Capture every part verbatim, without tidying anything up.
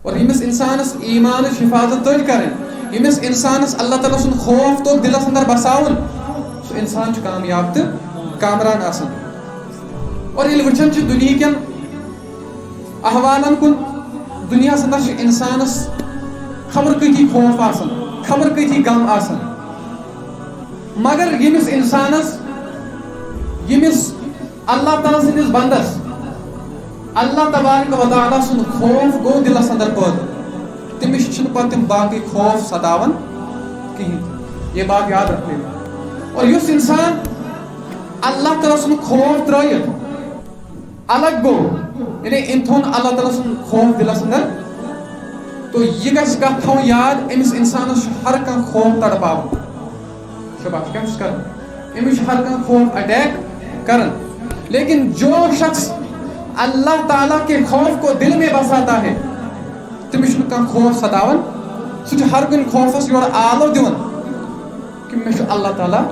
اور ییٚمِس اِنسانَس ایٖمانٕچ حِفاظت تٔج کَرٕنۍ، ییٚمِس اِنسانَس اللہ تعالیٰ سُنٛد خوف توٚگ دِلَس اَندَر بَساوُن، سُہ اِنسان چھُ کامیاب تہٕ کامران آسان۔ اور ییٚلہِ وٕچھان چھِ دُنہِکٮ۪ن احوالَن کُن، دُنیاہَس اَندَر چھِ اِنسانَس خبر کۭتۍ خوف آسان، خبر کۭتۍ غم آسان، مگر ییٚمِس اِنسانَس، ییٚمِس اللہ تعالیٰ سٕنٛدِس بندس اللہ تبارک و تعالیٰ سُنٛد خوف گوٚو دِلس اندر پٲدٕ، تٔمِس چھِنہٕ پتہٕ تِم باقٕے خوف ستاوان کِہیٖنۍ تہِ۔ یہ بات یاد رکھنے۔ اور یُس انسان اللہ تعالیٰ سُنٛد خوف ترٲیِتھ الگ گوٚو، یعنی أمۍ تھوٚو نہٕ اللہ تعالیٰ سُنٛد خوف دِلس اندر، تو یہِ گژھِ کتھ تھاوُن یاد، أمِس انسانس چھُ ہر کانٛہہ خوف تڑپاوان۔ شباب، کیٛاہ چھُس کران؟ أمِس چھُ ہر کانٛہہ خوف اٹیک کران۔ لیکن جو شخص اللہ تعالیٰ کے خوف کو دل میں بساتا ہے، تٔمِس چھُنہٕ کانٛہہ خوف ستاوان، سُہ چھُ ہر کُنہِ خوفس یورٕ آلو دِوان کہ مےٚ چھُ اللہ تعالیٰ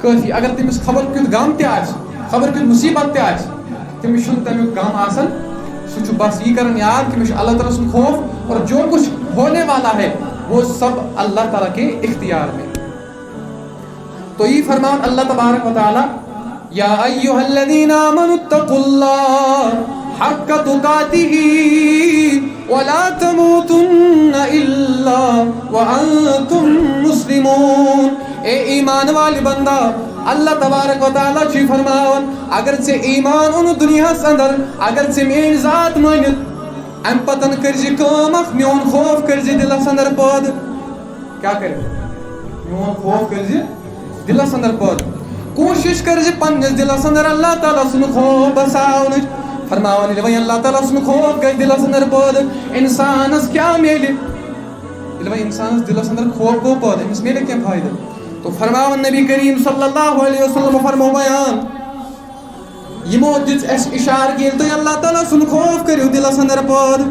کٲفی۔ اگر تٔمِس خبر کیُتھ غم تہِ آسہِ، خبر کیُتھ مصیبت تہِ آسہِ، تٔمِس چھُنہٕ تَمیُک غم آسان۔ سُہ چھُ بس یی کران یاد کہ مےٚ چھُ اللہ تعالیٰ سُنٛد خوف، اور جو کچھ ہونے والا ہے، وہ سب اللہ تعالیٰ کے اختیار میں۔ تو یی فرمان اللہ تبارک و تعالیٰ، یا ایھا الذین آمنوا اتقوا اللہ حق تقاتہ ولا تموتن الا وانتم مسلمون۔ اے ایمان والہِ بندا، اللہ تبارک و تعالیٰ چھُ فرماوان، اگر ژےٚ ایمان اوٚنُتھ دُنیاہس اندر، اگر ژےٚ میٲنۍ ذات مٲنِتھ، امہِ پتن کٔرۍ زِ کٲم اکھ، میون خوف کٔرۍ زِ دِلس اندر پٲدٕ۔ کیٛاہ کٔرِو؟ میون خوف کٔرۍ زِ دِلس اندر پٲدٕ۔ کوٗشِش کٔرۍ زِ پننِس دِلس اندر اللہ تعالیٰ سُنٛد خوف بساونٕچ۔ فرماوان، ییٚلہِ وۄنۍ اللہ تعالیٰ سُنٛد خوف گژھِ دِلس اندر پٲدٕ، انسانس کیٛاہ میلہِ؟ ییٚلہِ وۄنۍ انسانس دِلس اندر خوف گوٚو پٲدٕ، أمِس میلہِ کینٛہہ فٲیدٕ؟ تو فرماوان نبی کریم صلی اللہ علیہ وسلم فرمو بیان، یِمو دِژ اَسہِ اِشارٕ کہِ ییٚلہِ تُہۍ اللہ تعالیٰ سُنٛد خوف کٔرِو دِلس اندر پٲدٕ،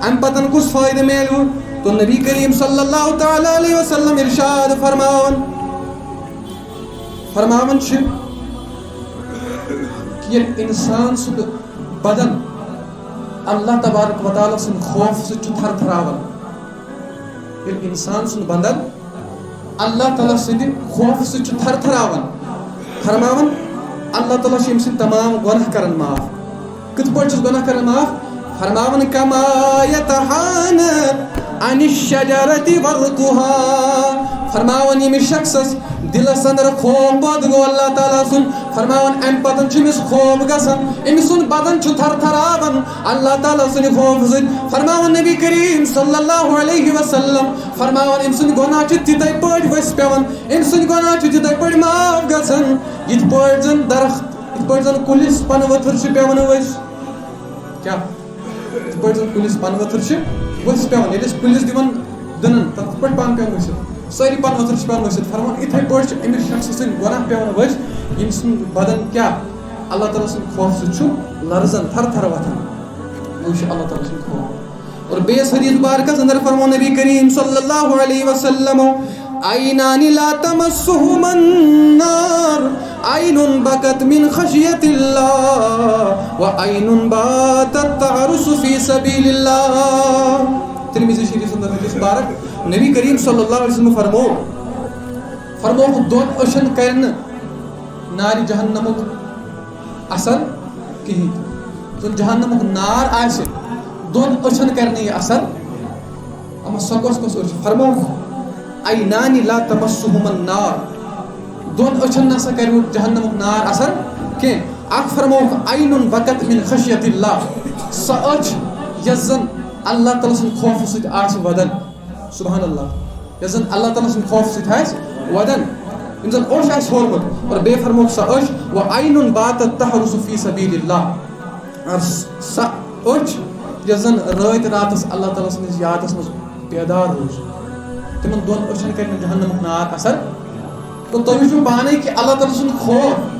اَمہِ پتن کُس فٲیدٕ میلوٕ؟ تو نبی کریم صلی اللہ تعالیٰ علیہ وسلم ارشاد فرماوان، فرماوان چھِ کہِ ییٚلہِ اِنسان سُنٛد بدن اللہ تبارک و تعالیٰ سٕنٛدِ خوفہٕ سۭتۍ چھُ تھر تھراوان، ییٚلہِ اِنسان سُنٛد بدن اللہ تعالیٰ سٕنٛدِ خوفہٕ سۭتۍ چھُ تھر تھراوان، فرماوان، اللہ تعالیٰ چھُ أمۍ سٕنٛدۍ تمام گۄناہ کران معاف۔ کِتھ پٲٹھۍ چھُس گۄناہ کران معاف؟ فرماوان، کما یتحان عن الشجرة ورقها۔ فرماوان، ییٚمِس شخصس دِلس اندر خوف پٲدٕ گوٚو اللہ تعالیٰ سُنٛد، فرماوان، امہِ پتہٕ چھُ أمِس خوف گژھان، أمۍ سُنٛد بدن چھُ تھر تھراوان اللہ تعالیٰ سٕنٛدِ خوفہٕ سۭتۍ۔ فرماوان نبی کریم صلی اللہ علیہ وسلم، فرماوان، أمۍ سٕنٛدۍ گۄناہ چھِ تِتھے پٲٹھۍ ؤسۍ پٮ۪وان، أمۍ سٕنٛدۍ گۄناہ چھِ تِتھے پٲٹھۍ معاف گژھان، یِتھ پٲٹھۍ زن درخت، یِتھ پٲٹھۍ زن کُلِس پنہٕ ؤتھٕر چھِ پٮ۪وان ؤسۍ۔ کیٛاہ؟ یِتھ پٲٹھۍ زن کُلِس پنہٕ ؤتھٕر چھِ ؤسۍ پٮ۪وان، ییٚلہِ أسۍ کُلِس دِوان دٕنن، تتھ کِتھ پٲٹھۍ پن پٮ۪وان ؤسِتھ؟ سٲری پن ؤتھٕر چھِ پٮ۪وان ؤسِتھ۔ فرماوان، یِتھے پٲٹھۍ چھِ أمِس شخصہٕ سٕنٛدۍ گۄناہ پٮ۪وان ؤسۍ، ییٚمہِ سُنٛد بدن کیٛاہ؟ اللہ تعالیٰ سٕنٛدِ خوفہٕ سۭتۍ چھُ لرزان، تھر تھر وۄتھان۔ یہِ چھُ اللہ تعالیٰ سُنٛد خوف۔ اور بیٚیِس حدیث مبارکس اندر فرمو نبی کریم صلی اللہ علیہ وسلم، عینان لا تمسہما النار، عین بکت من خشیت اللہ، و عین باتت تحرس فی سبیل اللہ۔ ترمذی شریف اندر حدیث مبارک، نبی کریم صلی اللہ علیہ وسلم فرمو، فرمو، دۄن أچھن کرِ نہٕ نارِ جہنمُک اثر کِہیٖنۍ۔ یُس زن جہنمُک نار آسہِ، دۄن أچھن کرِ نہٕ یہِ اثر۔ اما سۄ کۄس کۄس أچھ؟ فرمووُکھ، عینان لا تمسہما النار۔ دۄن أچھن نسا کرِ وۄنۍ جہنمُک نار اثر کینٛہہ۔ اکھ فرمووُکھ، عین بکت من خشیت اللہ۔ سۄ أچھ یۄس زن اللہ تعالیٰ سٕنٛدِ خوفہٕ سۭتۍ آسہِ ودان۔ سبحان اللہ۔ یۄس زن اللہ تعالیٰ سٕنٛدِ خوفہٕ سۭتۍ آسہِ ودان۔ یِم زن اوٚش آسہِ ہورمُت۔ اور بیٚیہِ فرمووُکھ، سۄ أچھ، و عین باتت تحرس فی سبیل اللہ۔ اور سۄ أچھ یۄس زن رٲتۍ راتس اللہ تعالیٰ سٕنٛدِس یادس منٛز بیدار روٗز، تِمن دۄن أچھن کرِ نہٕ جہنمُک نار اثر۔ تہٕ تُہۍ وٕچھِو پانے کہِ اللہ تعالیٰ سُنٛد خوف